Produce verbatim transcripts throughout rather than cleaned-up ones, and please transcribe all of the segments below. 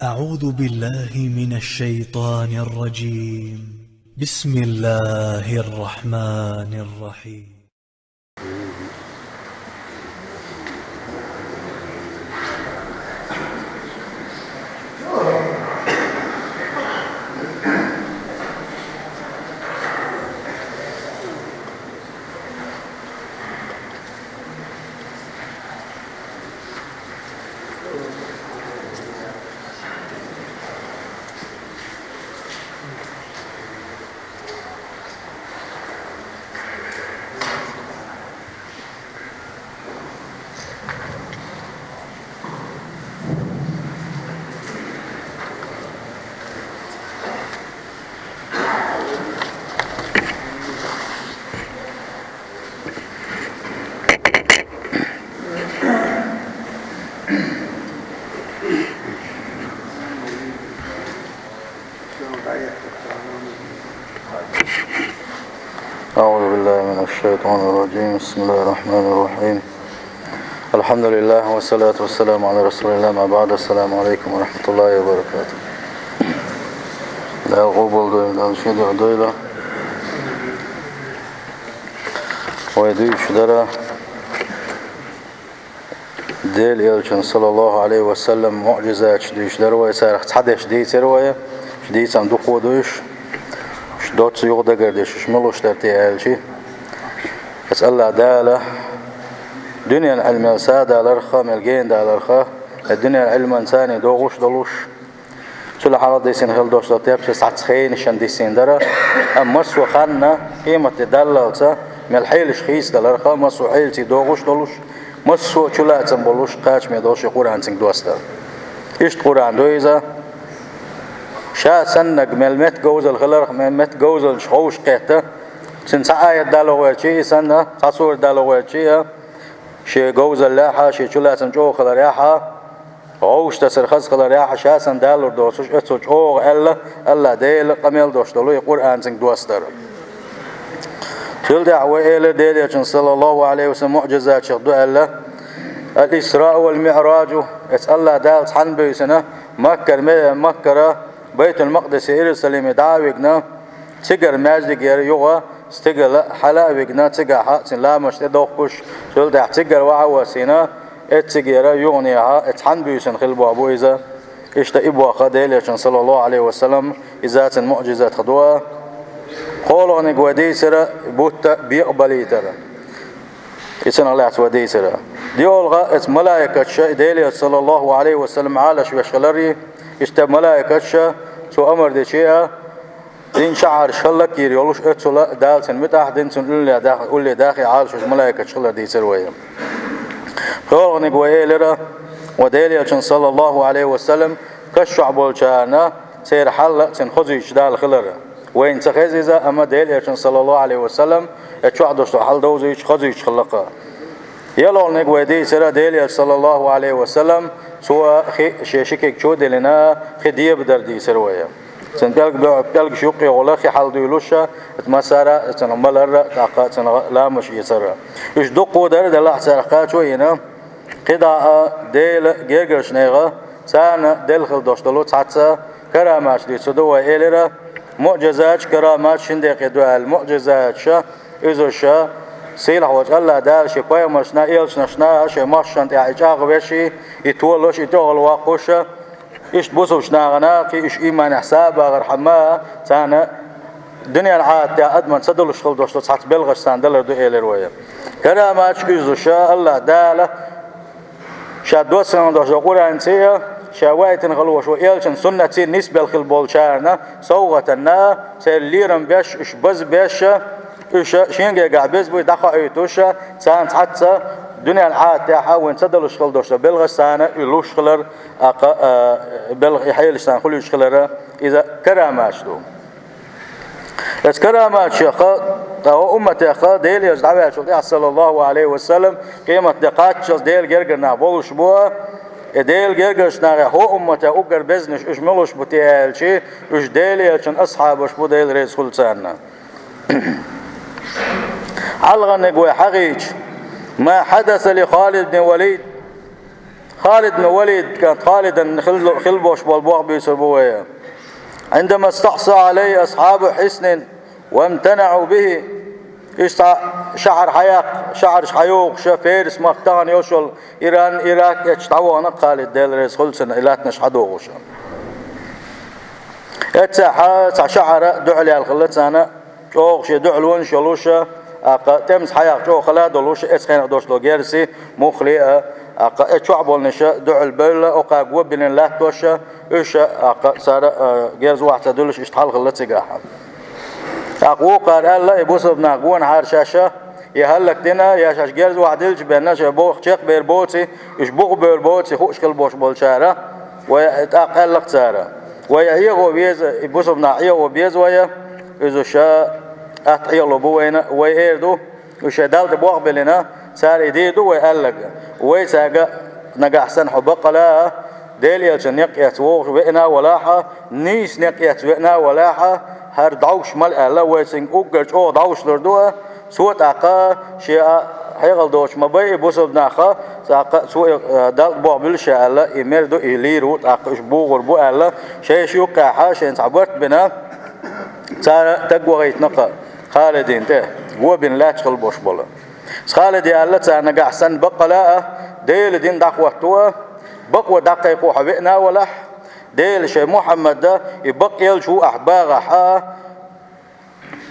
أعوذ بالله من الشيطان الرجيم. بسم الله الرحمن الرحيم. أعوذ بالله من الشيطان الرجيم. بسم الله الرحمن الرحيم. الحمد لله والصلاة والسلام على رسول الله. أما بعد. السلام عليكم ورحمة الله وبركاته. Дала къобал дойла, Дала шен дуьхьа дойла. Вай дуьйцуш дара Делан элчан, саллаллаху Ӏалайхи ва саллам, муӀжизаташ дуьйцуш дара вай, царах цхьадерш дийцира вай, уьш дийцам дукха ду уьш, уьш доцца юха дагардеш, уьш муьлш дара те аьлча. Аса АллахӀ Дала дуьненан Ӏилма мел са даларх, мел гена даларх, э, дуьненан Ӏилманца догӀуш долуш, цул хьалха дисина хила долуш долу тепсар цхьацца хенашна дисина дара, амма массо а ханна, къематде даллалца, мел хьелаш хийцадаларх, массо а хьелаций догӀуш долуш, массо а чулацам болуш, кхачаме долуш и Къуръан цуьнга доссадара. Иштта Къуръан ду иза, ша саннарг мел меттаговзалла хиларх, мел меттаговзаллаш ховшахкхетта, цуьнан цхьа аят далуш ваьлча а, и санна, цхьа сурат далуш ваьлча а, шен говзаллехь а, шен чулацам чӀогӀа хиларехь а, гӀовшах тасар хаза хиларехь а, ша санна далур доцуш, оццул чӀогӀа аьлла, АллахӀ Дела къамел долуш долу и Къуръан цуьнга доссадара. Цул тӀаьхьа вай элира Делан элчан, саллаллаху Ӏалайхи ва саллам, муӀжизатех ду аьлла, Ал-Исраъ вал-МиӀражу, эца АллахӀ Дала цхьаьна буьйсина, Маккара ме-, Маккара Байтул-Макъдисе, Иерусалиме дӀа а вигна, цигара маьждигера юха стигала хьала а вигна, цигахь а цуьнан ламазаш тӀедохкуш, цул тӀаьхьа цигара ваха а воссийна, эццигара юханехьа, эца цхьаьна буьйсина хилла болх бу иза. Иштта и болх Делан элчан, саллаллаху Ӏалайхи ва саллам, иза цуьнан муӀжизатех ду. КхоалгӀаниг вай дийцира бутт бекъабалийтар. Иза цунах лаьцна вай дийцира. ДоьалгӀа, эца малайкаша и Делан элча, саллаллаху Ӏалайхи ва саллам, Ӏалашвеш хилар, иштта малайкаша цо амар дича а, дин шахьарш хӀаллакйийр йолуш, оццула Дала цуьнан муьтӀахь дина, цуьнан улле дах-, улле дахе Ӏалашвеш малайкаш хилар дийцира вай. ПхоьалгӀаниг вай элира, вай Делан элчан, саллаллаху Ӏалайхи ва саллам, каш чохь болчарна церан хьал а цуьнан хозуьйтуш Дала хилар. Вайна ца хеза иза, амма Делан элчан, саллаллаху Ӏалайхи ва саллам, эца чохь долуш долу хьал довзуьйтуш, хозуьйтуш хилла-кх. ЙоьалгӀаниг вай дийцира Делан элча, саллаллаху Ӏалайхи ва саллам, цо хи-, шен ши киг чу а диллина, хи дебадар дийцира вай. Цуьнан пӀелг бе-, пӀелгаш юккъе гӀула хи хьалдуьйлуш, массара а цуьнан малар а, тӀаккха цуьнан ламазаш эцар а. Уьш дуккха а дара, делахь царах кхачо а йина, кхидӀа а Делан гергарчу нехан, царна делла хила долуш долу цхьацца караматаш дийцар ду вай элира, муӀжизаташ, караматаш шина декъе ду аьлла, муӀжизаташ, иза ша, сийлахь волчу АллахӀ Дала шен пайхамаршна, элчанашна, шен мостагӀашна тӀехь и чӀагӀвеш, и толуш, и тӀехула воккхуш, иштта бусулбачу нахана, кхин уьш ийманехь сов бахархьама, царна дуьненан Ӏадатехь адамна ца далуш хила долуш долу цхьацца белхаш царна далар ду элира вай. Караматаш, иза ша АллахӀ Дала ша доссийна долуш долу Къуръанций а, ша ваийтина хила волуш волу элчан суннатций а нисбелла хила болчарна совгӀатанна, церан лерам беш, уьш базбеш, уьш шен гергахь беза буй дӀахоуьйтуш, царна цхьацца дуьненан Ӏадатехь вайна ца далуш хила долуш долу белхаш царна и луш хилар, а, кха-, а, белха-, и хьелаш царна хуьлуьйтуш хилар, иза караматаш ду. Эца караматашех, тӀаккха хӀокху умматех, Делан элча дӀаваьллачул тӀаьхьа, саллаллаху Ӏалайхи ва саллам, къематде кхаччалц Делан гергара нах болуш бу, и Делан гергарчу нахе хӀокху умматех уггар безнаш уьш муьлш бу те аьлча, уьш Делан элчан асхьабаш бу, Дела реза хуьлда царна. Хьалхарниг вай хьахийча, ма хьадаса ли Халид бин Валид, Халид ибн Валид, кӀант Халидан хил-, хила болуш болу болх буьйцур бу вай. عندما استعصى عليه أصحاب حصن وامتنعوا به. Иштта шахьар хьаяккха, шахьарш хьайогӀуш, Перс-махка тахана йолуш йолу Иран, Ирак эцча дӀавахана Халид, Дела реза хуьлда цунна, и латтанаш хьадогӀуш. Эццехь цхьа шахьар дуьхьал яьлла хилла царна, чӀогӀа шен дуьхьалонаш йолуш, тӀаккха тӀемца хьаяккха чӀогӀа хала долуш, эцу хенахь долуш долу герзаси, муххале а, тӀаккха эцу чохь болнаш дуьхьал бевлла, окхара го биллина латтош, уьш, тӀаккха цара, а, герз охьа ца дуьллуш, иштта хьал хилла цигахь. ТӀаккха вукхара аьлла, и бусалба нах гонахьара шаьш, я хӀаллакдина, я шаьш герз охьадиллича бен, шайн боху чекхбер боций, уьш бухабевр боций хууш хила болуш болчара, вай тӀаккха аьлла-кх цара. Вай хьехо веза, и бусалба нах хьехо беза вай, иза уьш атта хьехало бу вайна, вай эр ду, уьш шайн Далла тӀе болх биллина, цара и дийр ду вай аьлларг. Вай цаьрга нагахь санна хьо баккъала а, Делан элчанан некъ эцна вогӀуш веана а валахь а, нийса некъ эцна веана а валахь а, хӀара дӀовш мала аьлла, вай цуьнга уггар чӀогӀа дӀовш лур ду, цо тӀаккха шен а хьекъал доцуш ма бай и бусалба нах, тӀаккха цо и, а, Далла тӀе болх буьллу ша аьлла, и мер ду, и лийр ву, тӀаккха уьш богӀур бу аьлла, шайша юккъехь шайна цхьа барт бина, цара стаг вахийтина-кх Халидина тӀе, го бина лаьтташ хила болуш болу. Халиде аьлла царна нагахь санна баккъала а, Делан дин дӀахӀотто а, бакъо дӀакхайкхо хьо веана а валахь, Делан шен Мухьаммада и бакъ элча ву ахь бахахь а,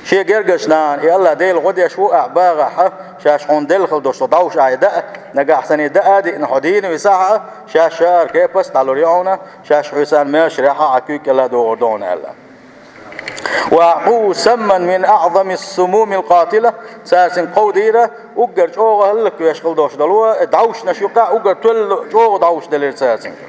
шен гергарчу нахана и АллахӀ Дела гӀо деш ву ахь бахахь а, шаьш хьуна делла хила долуш долу дӀовш ахь и даа, нагахь санна и даа а диъна хьо дийна висахь а, шаьш шаьш хӀара кепас дӀалур ю хьуна, шаьш хьоьцарна маьрша рехьа хьан куьйга кӀела догӀур ду хьуна аьлла. وأعطوه سما من أعظم السموم القاتلة. Цара цуьнга кховдийра, уггар чӀогӀа хӀаллаквеш хила долуш долу, э, дӀовшнаш юккъехь уггар тоьлла чӀогӀа дӀовш делира цара цуьнга.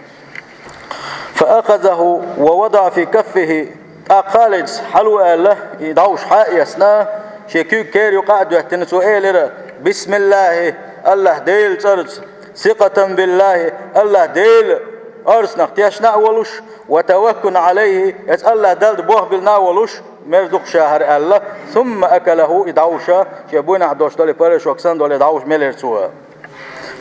فأخذه ووضع في كفه. ТӀаккха Халида хьало аьлла, и дӀовш хьаэцна, шен куьйга кера юкъа а доьттина, цо элира: «بسم الله», АллахӀ Делан цӀарца, «ثقة بالله», АллахӀ Делан орцанах тешна а волуш, «وتوكلا عليه», эцу АллахӀ Далла тӀе болх биллина а волуш, мер ду-кх ша хӀара аьлла, ثم أكله, и дӀовш, шен буйнахь долуш долу и порошок санна долу и дӀовш мелира цо.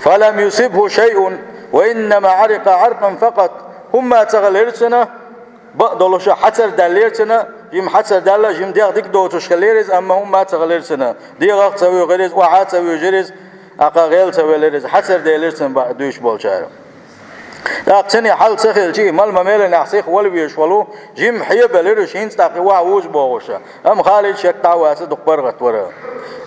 فلم يصبه شيء وإنما عرق عرقا فقط. ХӀумма а ца хилира цуьнан, бакъдолуш хьацар даьллера цуьнан, жима хьацар даьлла, жима дегӀ дика доцуш хилира иза, амма хӀумма а ца хилира цуьнан. ДегӀах а ца вуьгӀира иза, охьа а ца вуьжира иза, тӀаккха гӀел а ца велира иза, хьацар делира цуьнан бакъ дуьйцуш болчара. ТӀаккха цуьнан хьал ца хилча, и мала ма-меллинехь сиха вала везаш волу, жима хьебелира уьш, хӀинца тӀаккха и охьа вуза бохуш. Амма Халид шек дӀа а ваца, дукха паргӀат вара.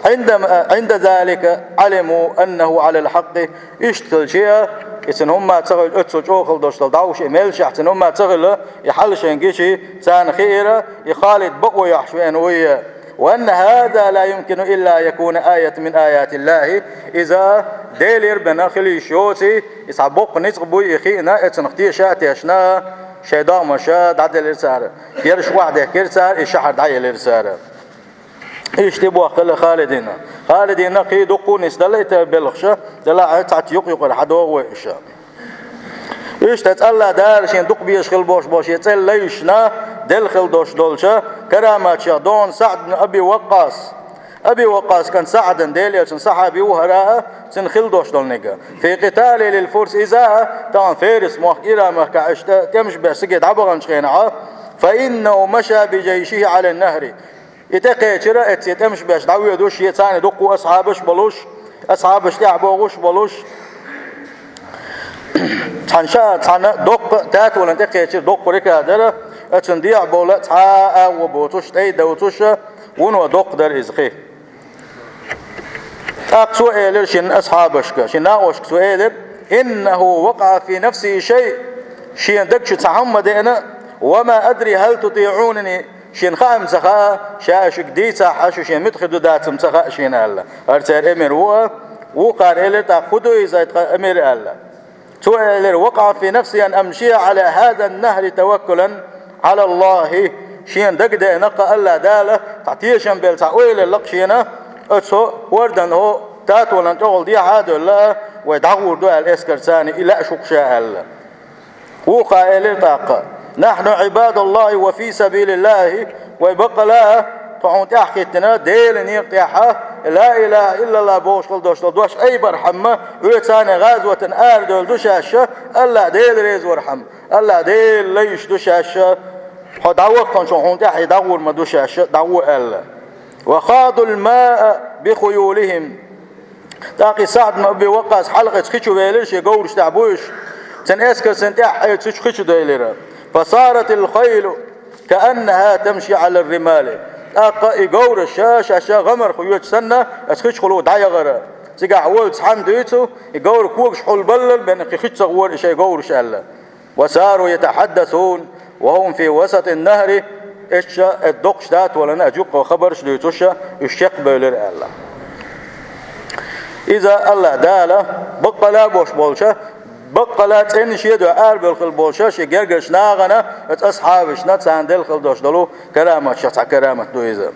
عند، عند ذلك علموا أنه على الحق. Иштта хилча, и цуьнан хӀумма а ца хилча, оццул чӀогӀа хила долуш долу дӀовш и меллашехь цуьнан хӀумма а ца хилла, и хьал шайна гича, царна хиира, и Халид бакъо йохьуш веана ву и. وأن هذا لا يمكن إلا أن يكون آية من آيات الله. Иза Делера бен хила йиш йоций, и цхьа боккха ницкъ буй и хиъна, эцунах теша а тешна, шайн догӀмаш дӀаделира цара. Ерш охьадехкира цара, и шахьар дӀаелира цара. Иштта и болх хилла Халидина. Халидина кхин дуккха а нисдала и тера белхаш, делахь а цхьацца юкъ-юкъара хьадогӀу вай уьш. Иштта цкъа АллахӀ Дала шен дукха безаш хила болуш болу шен цӀе лайшна делла хила долуш долчу караматех догӀу СаӀд бин Аби Ваккъас. Аби Ваккъас кӀант СаӀдан, Делан элчанан сахьаби ву хӀара а, цуьнан хила долуш долу ниг. في قتاله للفرس, иза а, тахана Ферис-мохк, Иран-махкахь иштта тӀемаш беш цига дӀабаханчу хенахь, فإنه مشى بجيشه على النهر. И тӀекхечира, эццахь тӀемаш беш дӀавоьдуш, шен царна дуккха а асхьабаш болуш, асхьабаш тӀаьхьа богӀуш болуш. Цхьана ша, цхьана доккха татолан тӀекхечира, доккха река дара, оцунна дехьа бовла цхьа а агӀо боцуш, тӀе а доцуш, вуно доккха дара иза кхин. ТӀаккха цо элира шен асхьабашка, шен накъосташка цо элира: إنه وقع في نفسه شيء. Шен даг чу цхьа хӀума ма деана, وما أدري هل تطيعونني. Шена хаам ца хаьа, ша шуьга дийцахь а, шу шен муьтӀахь хир ду дац-м ца хаьа шена аьлла. ХӀара церан эмир ву а, вукхара элира тӀаккха: хӀун ду иза тхан эмир аьлла. Цо элира: وقع في نفسي أن أمشي على هذا النهر توكلا على الله. Шена дага деана-кх АллахӀ Дала, цхьа тешам белла, цхьа ойла елла-кх шена, оцу хӀордан хӀо татолан тӀехула дехьа а девлла, вай дӀагӀур ду аьлла эскарца, и лаьа шу-кх ша аьлла. Вукхара элира тӀаккха: نحن عباد الله وفي سبيل الله. Вай баккъала а, тхо хьуна тӀаьхьахӀиттина Делан некъа тӀехь а, لا إله إلا الله бохуш хила долуш долу дош айбархьама, оьцу царна гӀазотан арадевлла ду шаьш, АллахӀ Дела реза вархьама, АллахӀ Дела лайш ду шаьш, хьо дӀавахханчул хьуна тӀаьхьа дӀагӀур ма ду шаьш, дӀагӀо аьлла. وخاضوا الماء بخيولهم. ТӀаккха и СаӀд ибн Аби Ваккъас хьалха оцу хи чу велира шен говраш тӀехь буьйш, цуьнан эскаршна тӀаьхьа оцу хи чу делира. فصارت الخيل كأنها تمشي على الرمال. ТӀаккха и говраш шаьш гӀамарх йоьцуш санна, оцу хи чухула дӀаяхара. Цигахь волчу цхьамма дуьйцу, и говр когаш хьулбаллал бен кхин хи чу ца гӀора и шайн говраш аьлла. وصاروا يتحدثون وهم في وسط النهر. Эшша, э, доккхачу татолана, э, юккъе хабарш дуьйцуш, уьш чекхбевлира аьлла. Иза АллахӀ Дала баккъала а бош болча, баккъала а цӀена шен дуьхьа арабевлла хила болча шен гергарчу нахана, оцу асхьабашна царна делла хила долуш долу караматех цхьа карамат ду иза.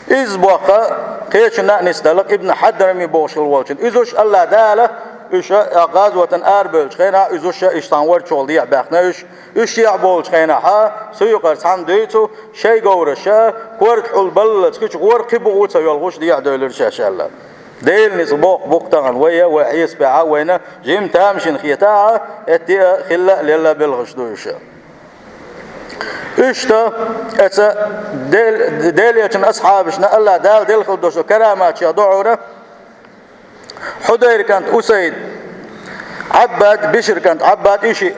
Иза боккха кхечунна а нисдала Ибн Хьадрами бохуш хила волчун. Иза уьш АллахӀ Дала, уьш а гӀазотан арабевллачу хенахь, иза уьш а иштта цхьана варччохь дехьа баьхна уьш. Уьш дехьа болчу хенахьа, суьйкъара цхьамма дуьйцу, шайн говраша, корта хьулбаллалц хи чу гӀора кхин бугӀу ца йолхуш дехьа девлира шаьш аьлла. Делан ницкъ боккха бу-кх тахана вай, вай хьесапехь а вайна жимма тамашийна хетахь а, эттиа а хилла а лелла а белхаш ду уьш. Иштта, эца Дел-, Делан элчан асхьабашна АллахӀ Дала делла хила долуш караматех ду хьуна Хьудайр кӀант Усайд, Ӏаббад, Бишр кӀант Ӏаббад, и шиъ.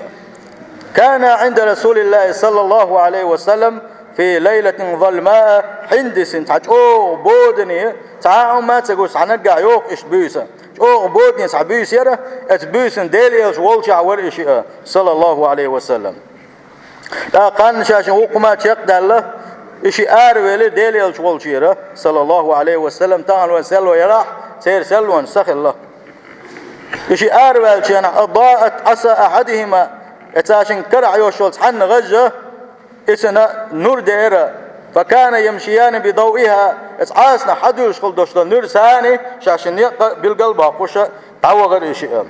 كانا عند رسول الله صلى الله عليه وسلم في ليلة ظلماء. ХӀинццалц цхьа чӀогӀа бодане, цхьа а хӀума ца гуш, цхьа наггахь йоккхуш иштта буьйса. ЧӀогӀа бодане цхьа буьйса яра, оцу буьйсанна Делан элча волчохь вара и шиъ, саллаллаху Ӏалайхи ва саллам. ТӀаккха кхаьнна шаьш вукху хӀума чекхдаьлла, и шиъ аравелира Делан элча волчуьра, саллаллаху Ӏалайхи ва саллам, тахана вайн селло ярахь, церан селлонаш ца хилла. И шиъ араваьллачу хенахь, أضاءت عصا أحدهما, оцу шина карахь йолуш йолу цхьанна гӀажа, ицунна нур деара, فكانا يمشيان بضوئها, оцу Ӏасанах хьадуьйлуш хила долуш долу нуьра царна шаьш некъа билгал а боккхуш, дӀавахара и шиъ.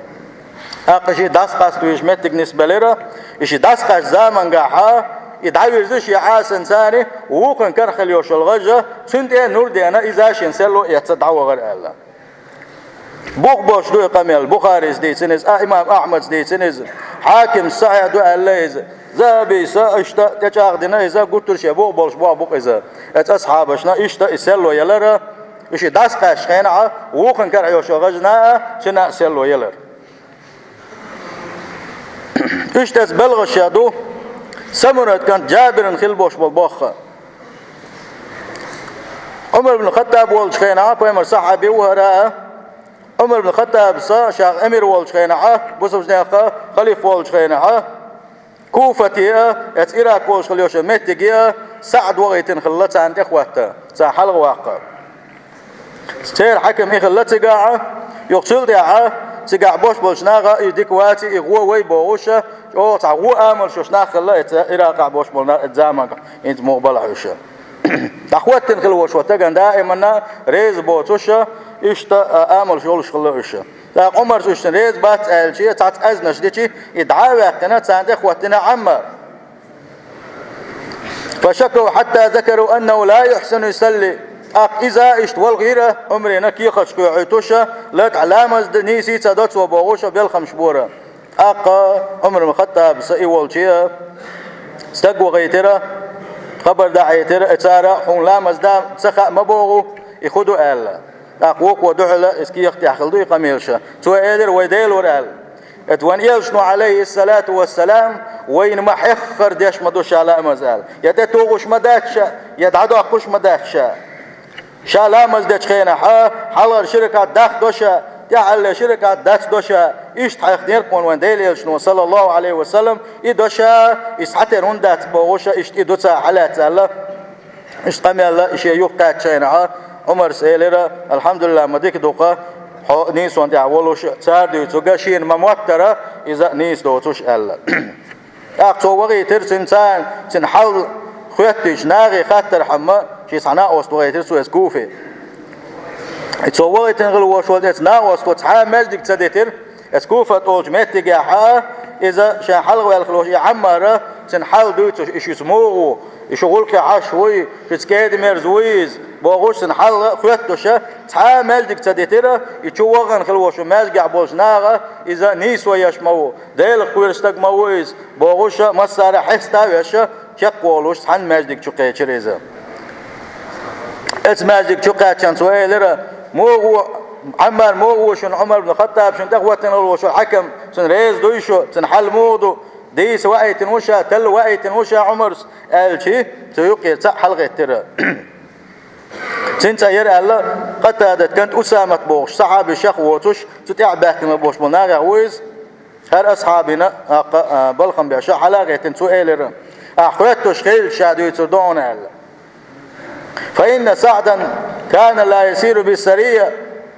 ТӀаккха и шиъ дӀасакъаста везаш меттиг нисбелира, и шиъ дӀасакъаьстачу замангахьа, и дӀавирзира шен Ӏасанца, вукхун карахь хила йолуш йолу гӀажа, цунна тӀе а нур деана, иза шен селло эцна дӀавахара аьлла. Бух болуш ду и къамел, Бухарис дийцина иза, а, имам Ахьмадс дийцина иза, Хьакимс сахьихь ду аьлла иза, Захьабис а иштта тӀечӀагӀдина иза, гуттар а шен бух болуш боху бу-кх иза. Оцу асхьабашна иштта и селло ялара, и шиъ дӀасакъаьстачу хенахьа, вукхун карахь йолуш йолу гӀажана а, цуьнан а селло ялара. Иштта оцу белхашех ду Самурат кӀант Джабиран хила болуш болу бохху. Ӏумар ибн Хаттаб волчу хенахь, пайхамар сахьаби ву хӀара а, Ӏумар ибн Хаттабс ша эмир волчу хенахь, бусалбанех халифа волчу хенахь, Куфате а, оцу Ирак волуш хила йолуш йолу меттиге а СаӀд вахийтина хилла царна тӀехӀотта, царна хьалхаваккха. Церан хьаькам и хилла цигахь, юха цул тӀаьхьа цигахь болуш болчу наха и дика вац, и гӀо вай бохуш, чӀогӀа цхьа гӀо амалш йолуш нах хилла оцу Иракъехь болуш болу нах оцу заманахь, хӀинца муха балахь уьш. ДӀахӀоттина хила волуш волу стагана даиманна реза боцуш, иштта а амалш йолуш хилла уьш. ТӀаккха Ӏумарс уьш реза бац аьлча, цхьацца аьзнаш дичи, и дӀа а ваьккхина, царна тӀе а хӀоттина Ӏаммар. فشكوا حتى ذكروا أنه لا يحسن يصلي. ТӀаккха иза иштта валхийра, Ӏумарна кехаташ кхоьхьуьйтуш, латахь ламаз д-, нийса ца до цо бохуш, белхамаш бора. ТӀаккха Ӏумар ибн Хаттабс и волче стаг вахийтира, хабар дахьийтира, и цара хьуна ламаз дан ца хаьа ма боху, и хӀун ду аьлла. ТӀаккха вукхо дуьхьал иза кехат тӀехь хила ду и къамелаш. Цо элира, вай Дела вара аьлла. Эта вайн элчано, Ӏалайхиссалату вассалам, вайна ма хьеххара деш ма ду ша ламаз аьлла. Я тӀетухуш ма дац ша, я дӀадоккхуш ма дац ша. Ша ламаз дечу хенахь, хьалхара ши ракаӀат дах до ша, тӀаьхьалле ши ракаӀат дац до ша. Иштта хьехнера кхунна вайн Делан элчано, саллаллаху Ӏалайхи ва саллам, и до ша, и схьатера хӀунда дац бохуш, иштта и ду цара хьалаьцна аьлла. Иштта къамел а, и шен юхакхаьчча хенахь, Ӏумарс элира, алхьамдулиллахӀ, ма дика ду-кх хьо нийсонна тӀехь волуш, цара дуьйцург шена ма моттара, иза нийса доцуш аьлла. ТӀаккха цо вахийтира цуьнан царна, цуьнан хьал хоьттуьйтуш, нахе хаттархьама, шен цхьа накъост вахийтира цо эца Куфе. И цо вахийтина хила волуш волу эца накъосто цхьа а маьждиг ца дитира, эца Куфат олучу меттигехь а, иза шайн хьалхаваьлла хила волуш и Ӏаммара, цуьнан хьал дуьйцуш, и шуьца муха ву, И шу гӀулакхе хьаш вуй, шуьца кӀеда-мерза вуй иза, бохуш цун хьал хоьттуш, цхьа а маьждиг ца дитира, и чу вахана хила волуш ву маьждигехь болчу наха, иза нийсо еш ма ву, Делах кхоьруш стаг ма ву иза, бохуш, массара а хьеста а веш, чекхволуш цхьана маьждиг чу кхечира иза. Оцу маьждиг чу кхаьччахьана цо элира: «Муха ву, Ӏаммар, муха ву шуна Ӏумар ибн Хаттаб, шуна тӀехӀоттийна волуш волу хьаькам, цунна реза дуй шу, цуьнан хьал муха ду? Дийца ваийтина ву ша, талла ваийтина ву ша Ӏумарс», аьлча, цу юккъера цхьаъ хьалагӀеттира. Цуьнан цӀе яра аьлла, Къатадат кӀант Усамат бохуш, сахьаби шех воцуш, цу тӀаьхьа баьхкина болуш болу нахах ву иза. ХӀара асхьабина, а, кха-, а, балхам беш, хьала а гӀеттина, цо элира: «Ахь хоьттуш хилча, ша дуьйцур ду хьуна», аьлла. «Фа инна СаӀдан кана ла ясиру биссария,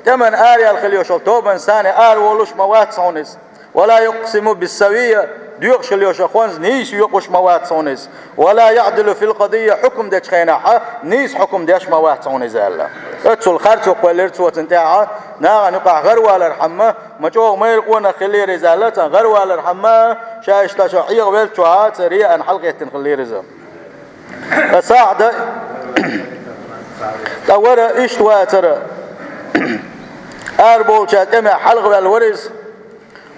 тӀеман араяьлла хила йолуш йолу тобанца цхьаьна ара волуш ма вац хьуна иза. Ва ла юкъсиму биссавия, доькъуш хила йолуш йолу хӀонца нийса йоькъуш ма вац хьуна иза. Ва ла яӀдилу фил къадия, хьукум дечу хенахь нийса хьукум деш ма вац хьуна иза», аьлла. Оццул харцо кхоьллира цо цунна тӀехь, нахана юкъахь гӀаравалархьама, ма чӀогӀа майра къонах хиллера иза аьлла, цхьана гӀаравалархьама, ша иштта ша хьегӀа веллачохь, цхьа реана хьалагӀеттина хиллера иза. Ткъа СаӀда, тӀе вара иштта вацара, арабовлучара тӀемехь хьалхаваьлла вара иза.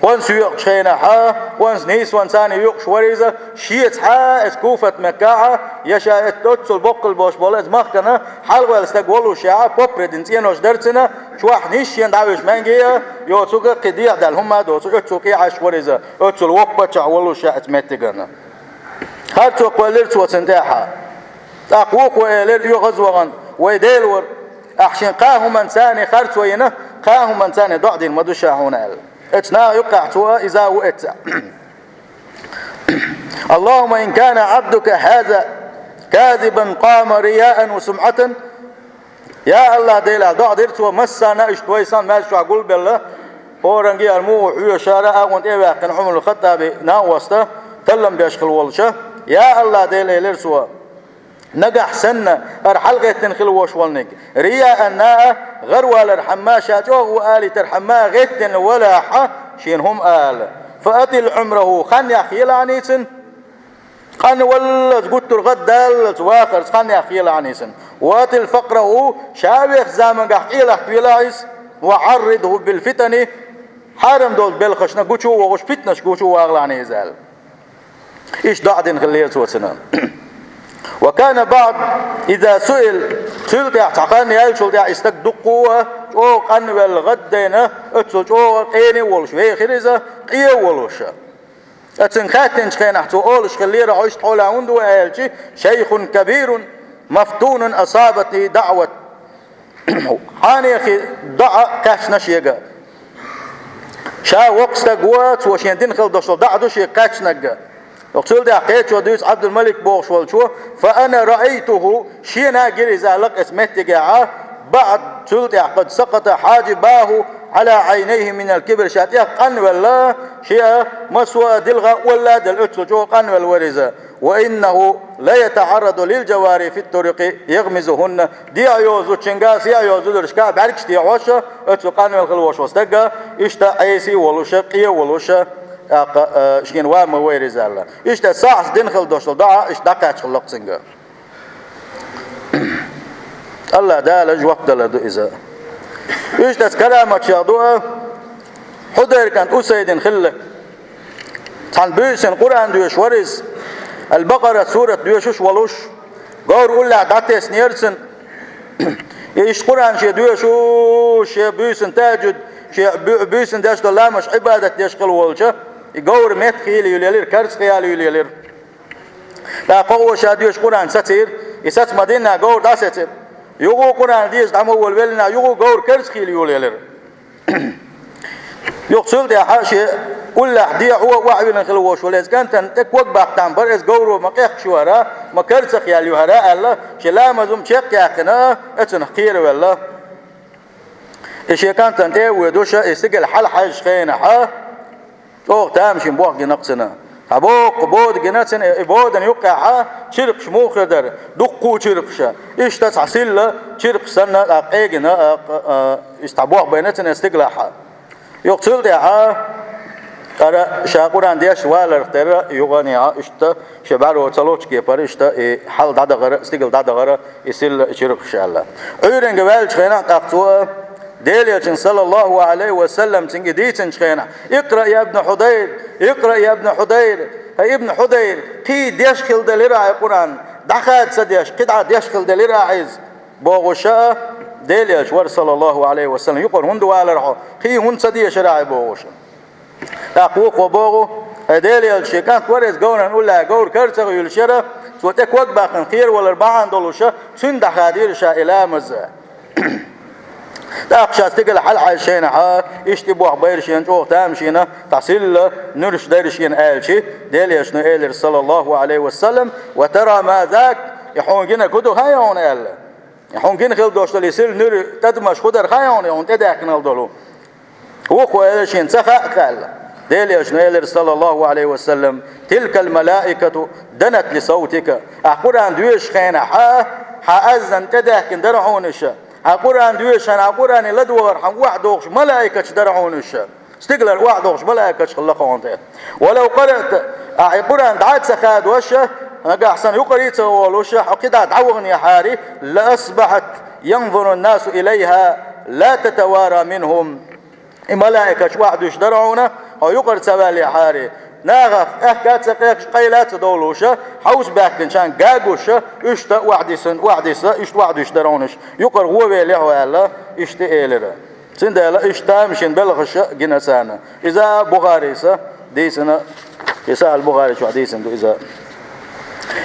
ХӀонца йоькъучу хенахь, хӀонца нийсонца цхьаьна йоькъуш вара иза, шен цхьа а эцу Куфат-Меккахь, я ша эцу оццул боккхал болуш болу эцу махкана хьалхаваьлла стаг волушехь, поппредина цӀенош дара цуьнан, чохь нисса шена дӀавуьжу маьнгеа, йоцург кхин дехьадала хӀума доцург, оццул къехьаш вара иза, оццул воккха паччахь волушехь эцу меттигана. Харцо кхоьллира цо цунна тӀехь. ТӀаккха вукхо элира, оьгӀаз вахана: «Вай Дела вара, ахь шен кхаа хӀуманца цхьаьна харцо йина, кхаа хӀуманца цхьаьна доӀа дина ма ду ша хьуна», аьлла. Эцу наха юккъехь цо иза а ву эццехь. «Аллахумма ин кана Ӏабдука хьаза казибан къама рияан ва сумӀатан». «Я АллахӀ Дела», аьлла, доӀа дира цо, массарна а иштта вай санна маьждиг чохь гулбелла, хӀоранге а муха хьоьшуш а, агӀонна тӀе а ваьккхина Ӏумар ибн Хаттаби накъост, таллам беш хила волуша. «Я АллахӀ Дела», элира цо, «нагахь санна, хӀара хьалагӀеттина хила волуш волниг, рияан а, гӀаравалархьама, ша чӀогӀа ву алийтархьама гӀеттина валахь, шена хӀума ала. Фа атил Ӏумраху, хан яхъелахьаний цуьнан, къанваллалц гуттар гӀаддаллалц вахарца хан яхъелахьаний цуьнан. Ва атил факъраху, ша вехачу замангахь къелатта велахь иза, ва Ӏарридху бил фитани, хьарам долчу белхашна гучу а вогӀуш, фитнаш гучу а вагӀалахьаний иза», аьлла. Иштта доӀа дина хиллера цо цуьнан. «Ва кана баӀд иза суил», цул тӀаьхьа цхьа хан яьллачул тӀаьхьа и стаг дуккха а чӀогӀа къанвелла, гӀаддайна, оццул чӀогӀа къена а волуш вехира иза, къе а волуша. Цуьнга хаьттинчу хенахь цо олуш хиллера: «Хьо иштта хьолехь хӀунда ву?» аьлча: «Шайхун кабирун мафтунун асабатни даӀват». Хьанехи доӀа кхаьчна шега. Ша воккха стаг ву, цо шен дина хила долуш долу доӀа ду шега кхаьчнарг. Цул тӀаьхьа кхечо дуьйцу, Ӏабдулмалик бохуш волчо: «Фа ана раайтуху», шена а гира иза аьлла эцу меттигехь, баӀд, цул тӀаьхьа, къад сакъата хьаджибаху Ӏала Ӏайнайхи минал кибр, ша тӀех къанвелла, шен массо а дилха а олла а делла, оццул чӀогӀа къанвелла вара иза. «Ва иннаху ла ятаӀарраду лил джавари фит турукъи ягӀмизухунна». ДегӀ йозучуьнга, сехьа йозу зударшка бӀаьргаш дехьош, оццул къанвелла хила волуш волу стаг, иштта Ӏеса а волуша, къе а волуша, тӀаккха, а, шена ван ма вайра иза аьлла. Иштта сахьас дина хила долуш долу доӀа иштта дӀакхаччалла цуьнга. АллахӀ Дала жоп далар ду иза. Иштта караматех ду а, Хьудайр кӀант Усайдин хилла. Цхьана буьйсанна Къуръан доьшуш вара иза, Ал-Бакъара сурат доьшуш волуш, говр уллехь дӀатеснера цуьнан. И иштта Къуръан шен доьшуш, шен буьйсанна тахӀажжуд, шен буь-, буьйсанна деш долу ламазаш Ӏибадат деш хила волча, и говр меттахъяла юьллелира, карзахъяла юьллелира. ТӀаккха кхо а ша доьшу Къуръан сацийра, и саца ма-диннехь говр дӀасецира. Юха а Къуръан деша дӀа ма волавеллинехь, юха а говр карзахъяла йолаелира. Юха цул тӀаьхьа шен уллехь дехьо а охьавиллина хила волуш волу иза кӀантана тӀе ког баккха там бара, иза говро ма къехкаш ю хӀара, ма карзахъяла ю хӀара аьлла, шен ламаз хӀума чекхъяьккхина, оцунах кхеравелла. И шен кӀантана тӀе а воьдуш, и стигала хьалахьаьжчу хенахь, чӀогӀа тамашийна бохгина-кх цуьнан. Цхьа боккха бода гина цуьнан, и бодана юккъехь чиркхаш муха хир дара, дуккха а чиркхаш. Иштта цхьа силла чиркхаш санна, тӀаккха къегина, а, а, а, иза цхьа бохбайна цуьнан стигалахь. Юха цул тӀаьхьа Ара ша Къуръан деш валарх тера югӀанехьа иштта ши бӀаьро ца лоцу кепара иштта и хьал дӀадахара, стигала дӀадахара, и силла чирхаш аьлла. Ӏуьйранга ваьллачу хенахь тӀаккха цо Делан Элчанна, саллаллаху Ӏалайхи ва саллам, цуьнга и дийцинчу хенахь: «Икъраъ, я ибн Хьудайр! Икъраъ, я ибн Хьудайр! ХӀай ибн Хьудайр, кхин деш хила делира ахьа Къуръан, дӀахада ца деш, кхин дӀа деш хила делира ахьа иза», бохуша а, Делан Элча вара, саллаллаху Ӏалайхи ва саллам, юкъара хӀунда валара хьо, кхин хӀунда ца дешара ахьа бохуша. ТӀаккха вукхо боху: «ХӀай Делан Элча, шен кӀант вара иза, говран уллехь говр кара ца хуьлуш яра, цо тӀе ког баьккхина кхеравалар бахьана долуша, цуьнан дӀахадийра ша и ламаз». ТӀаккха ша стигала хьалахьаьжча хенахьа, иштта и бохбайра шена чӀогӀа тамашийна, цхьа силла нуьраш дайра шена аьлча, Делан Элчано элира, саллаллаху Ӏалайхи ва саллам: «Ва тара ма зак, и хьуна гинарг хӀун ду хаьий хьуна?» аьлла. «И хьуна гина хила долуш долу и силла нуьра тӀадамаш хӀун дара хаьий хьуна, и хьуна тӀедехкина долу?» Вукхо элира шена: «Ца хаьа», аьлла. Делан Элчано элира, саллаллаху Ӏалайхи ва саллам: «Тилкал малаикату данат ли савтика». Ахьа Къуръан доьшучу хенахьа, хьан азанна тӀедехкина дара хьуна иша. Хьан Къуръан доьшучу хенахь, хьан Къуръане ладогӀар хьан охьадохуш малаикаташ дара хьуна иша. Стигалара охьадохуш малаикаташ хилла хьуна тӀе. «Ва лав къарата», ахьа и Къуръан дӀа а ца хадош, нагахь санна юкъара а ца волуш, хьо кхидӀа дӀаваханехьара, «ла асбахьат янзуру ннасу илайха ла татавара минхум». И малаикаташ охьадуьйш дара хьуна, хьо юкъара ца ваьллехьара. Нахах аьхка а ца къехкаш, къайла а ца довлуша, хьовса баьхкинчарна гагуша, уьш тӀе охьадисина, охьадиса, уьш тӀе охьадуьйш дара хьуна уьш. Юкъара гӀо велехьа аьлла, иштта элира. Цундела иштта тамашийна белхаша гина царна. Иза Бухариса дийцина, и Сахьихь Бухари чохь дийцина ду иза.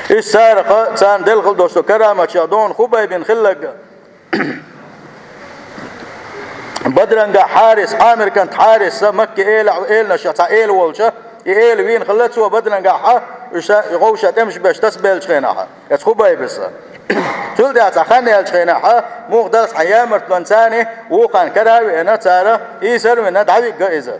Иштта царах, царна делла хила долуш долу караматех ду хьуна Хубайбин хилларг. Бадрангахь Хьарис, Ӏамир кӀант Хьариса Макки эла-, эланашах цхьа эла волча, и эла вийна хилла цо Бадрангахьа, уьш ша, и гӀовша тӀемаш беш тасабеллачу хенахьа, эца Хубайбаса. Цул тӀаьхьа цхьа хан яьллачу хенахьа, муха дала цхьа ямартлонца царна вукхарна кара а веана, цара ийсар а вина, дӀавигга иза.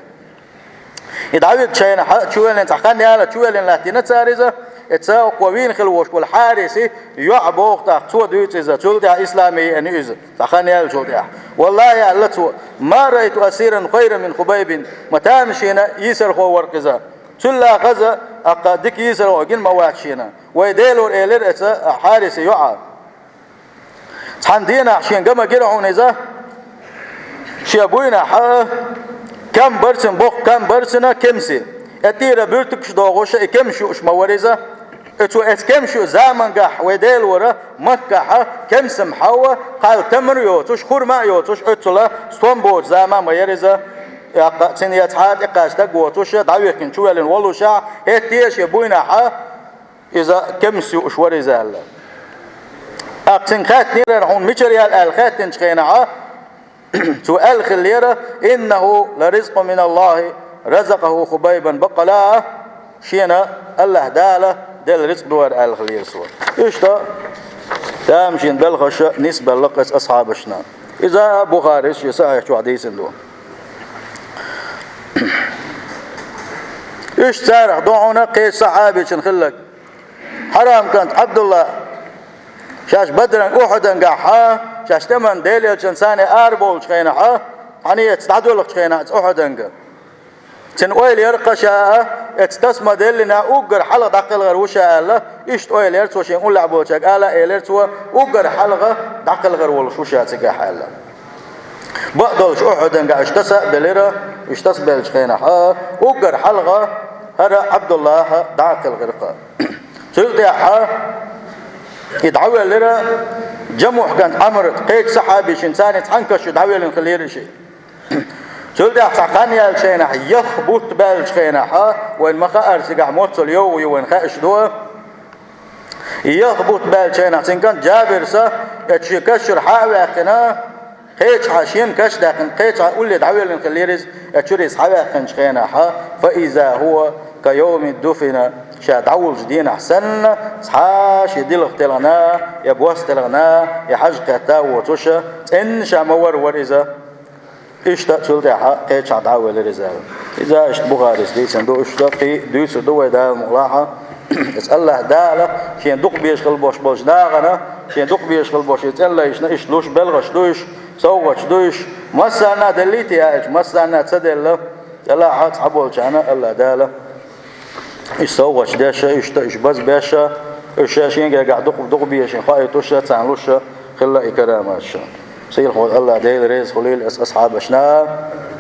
И дӀавигчу хенахьа, чувеллина цхьа хан яла, чувеллина латтийна цара иза, эца кхо вийна хила волуш волу Хьариси йоӀ боху тӀаккха, цо дуьйцу иза, цул тӀаьхьа исламе еана ю иза, цхьа хан яьллачул тӀаьхьа. «Валлахьи», аьлла цо, «ма раайту асиран хайран мин Хубайбин», ма тамашийна йийсархо вара иза. Цул а хаза, аккха дика йийсархо гина ма вац шена. Вай Делора элира эца Хьариси йоӀа. Цхьана дийнахь шен ган ма гира хьуна иза, шен буйнахьа кам барцина, боккха кам барцина кемси. Э тӀера буьртигаш догӀуша и кемаш юуш ма вара иза. И цо эца кемаш юу замангахь вай Делора Маккахьа кемсам хьовва, кхалла тамар а йоцуш, хурма а йоцуш, оьццула стом боцу зама ма яра иза. Яккха цуьнан я цхьа а тӀекхача стаг воцуша, дӀавихкина чувеллина воллушехь, хӀетте а шен буйнахьа иза кемс юуш вара иза аьлла. ТӀаккха цуьнга хаьттинера хьуна мичара яьлла аьлла хаьттинчу хенахьа, цо аьлла хиллера: «Иннаху ла ризкъу мин Аллахьи разакъаху Хубайбан бакъала», шена Аллахь Дала делла рицкъ ду хӀара аьлла хиллера цо. Иштта тамашийна белхаша нисбелла кху асхьабашна. Иза Бухарис шен Сахьихь чохь дийцина ду. Уьш царах ду хьуна кхечу сахьабичун хилларг. Хьарам кӀант Ӏабдулла, шаьш Бадран Ухьудангахьа, шаьш тӀеман Делан Элчан царна арабовлучу хенахьа, хьан эца дӀадоьлхучу хенахь Ухьуданга. Цуьнан ойла яра кхаша а, эца тасма деллина уггар хьалха дӀакхелхар ву ша аьлла, иштта ойла яра цо шен уллехь болчаьрга ала а элира цо, уггар хьалха дӀакхелхар волуш ву ша цигахь аьлла. Бакъдолчу Ухьуданга уьш таса а белира, уьш тасабеллачу хенахьа, уггар хьалха хӀара Ӏабдуллахьа дӀа а кхелхира кха. Цул тӀаьхьа и дӀавеллира Джамухь кӀант Ӏамр, кхечу сахьабийшин царна цхьаьна каш ю дӀавеллина хиллера ши. Цул тӀаьхьа цхьа хан яьллачу хенахь, яха бутт баьллачу хенахьа, вайн ма хаара цигахь моццал йовгӀа ю вайн хаьаш ду. И яха бутт баьллачу хенахь цуьнан кӀант Джабирса, эцу шен каш чуьра хьа а ваьккхина, кхечахьа шен каш даьккхина, кхечахьа улле дӀавеллина хиллера иза, эцу чуьра иза хьаваьккхинчу хенахьа, фа иза хӀува ка йовми дуфина, ша дӀавуллучу дийнахь санна, цхьа шен дилха телхина, я бос телхина, я хьажа кхетта а воцуша, цӀенна ша ма вара вара иза. Иштта цул тӀаьхьа кхечахьа дӀа а велира иза аьлла. Иза иштта Бухарис дийцина ду, иштта кхин а дуьйцур ду вай Дала мукъалахьа. Иза Аллахь Дала шен дукха безаш хила болуш болчу нахана, шен дукха безаш хила болуш и цӀеллайшна иштта луш белхаш ду уьш, совгӀаташ ду уьш. Массарна а деллий те аьлча, массарна а ца делла. ТӀаккха цхьаболчарна АллахӀ Дала уьш совгӀаташ деш, уьш та, уьш базбеш, уьш шен гергахь дукха, дукха безаш, хоуьйтуш, царна луш хилла и караматаш. Сийлахьчу АллахӀ Дела реза хуьлийла оцу асхьабашна,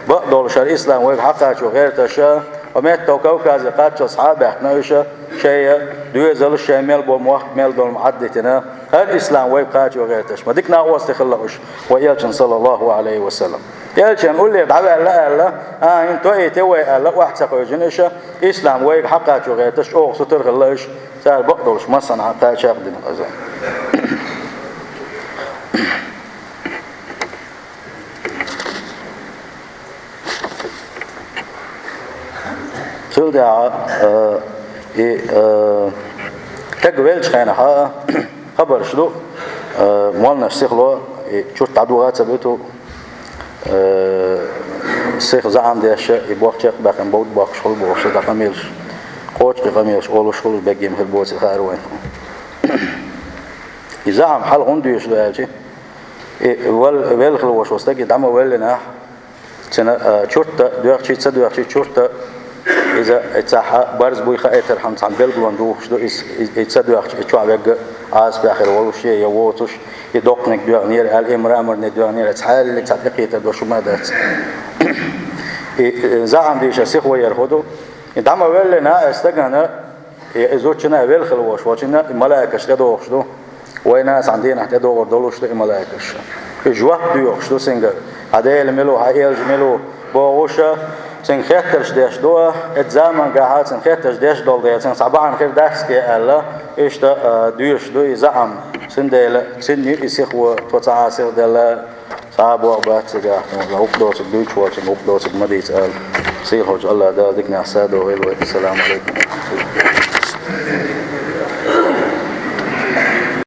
бакъдолуш хӀара ислам вайга хьакхачо гӀерташ, оцу меттехь Кавказе кхаччалц схьа а баьхкина уьш, шайн доьзалш, шайн мел болу мохк мел долу Ӏад дитина, хӀара ислам вайга кхачо гӀерташ. Ма дика накъостий хилла уьш вайн элчанна, саллаллаху Ӏалайхи ва саллам. Элчанна уллера дӀаваьлла аьлла, а, хӀинца тоийта вай аьлла, охьа ца кхевжина уьш, ислам вайга хьакхачо гӀерташ, чӀогӀа сутара хилла уьш, цара бакъдолуш массанхьа кхача а дина хаза. Цул тӀаьхьа, э, и, э, стаг веллачу хенахь, хабарш ду, э, молланаш сихло, и чурт дӀадуха а ца буьту, э, сиха заӀам деш, и бохчех баьхна бовда бохкуш хуьлу бохуш, дӀа къамелаш, кхочу къамелаш олуш хуьлу, беггийма хир боций хаар вайн. И заӀам хьал хӀунда доьшуш ду аьлча, и вал-, велла хилла волуш волу стаг, и дӀа ма веллинехь, цуьнан, а, чурт а доьхчий, ца доьхчий чурт а, иза, и цхьа барз буй хаийтархьама цхьана билгалонна духуш ду, иза, и, и ца доьхча, и чохь верг Ӏазапехь хир волуш я, я воцуш, и доккханиг доьгӀнера аьлла, и мраморный доьгӀнера, цхьаьллиг цхьа тӀекхетар долуш хӀума дац. И, э, заӀам дийша сихвар хӀун ду, и дӀа ма веллинехь, и стагана, и, и зудчунна велла хилла волуш волчунна и малайкаш тӀедогӀуш ду. Вайна цхьана дийнахь тӀедогӀур долуш ду и малайкаш. И жоп доьхуш ду цуьнгара. Хьан Дела мила ву, хьан элча мила ву бохуш, цуьнга хеттарш деш ду, и заманчохь цуьнга хеттарш деш долу дела, цуьнга цхьа бахьана хир дац те аьлла, иштта, а, доьшуш ду и заӀам. Цундела цуьнан ю и сихвар, тхо цхьа а сихделла, цхьа а боху бац цигахь, хӀума, хӀума доцург дуьйцуш волчунна, хӀума доцург ма дийца аьлла. Сийлахьчу АллахӀ Дала диканехь садо вай. Ассаламу Ӏалайкум.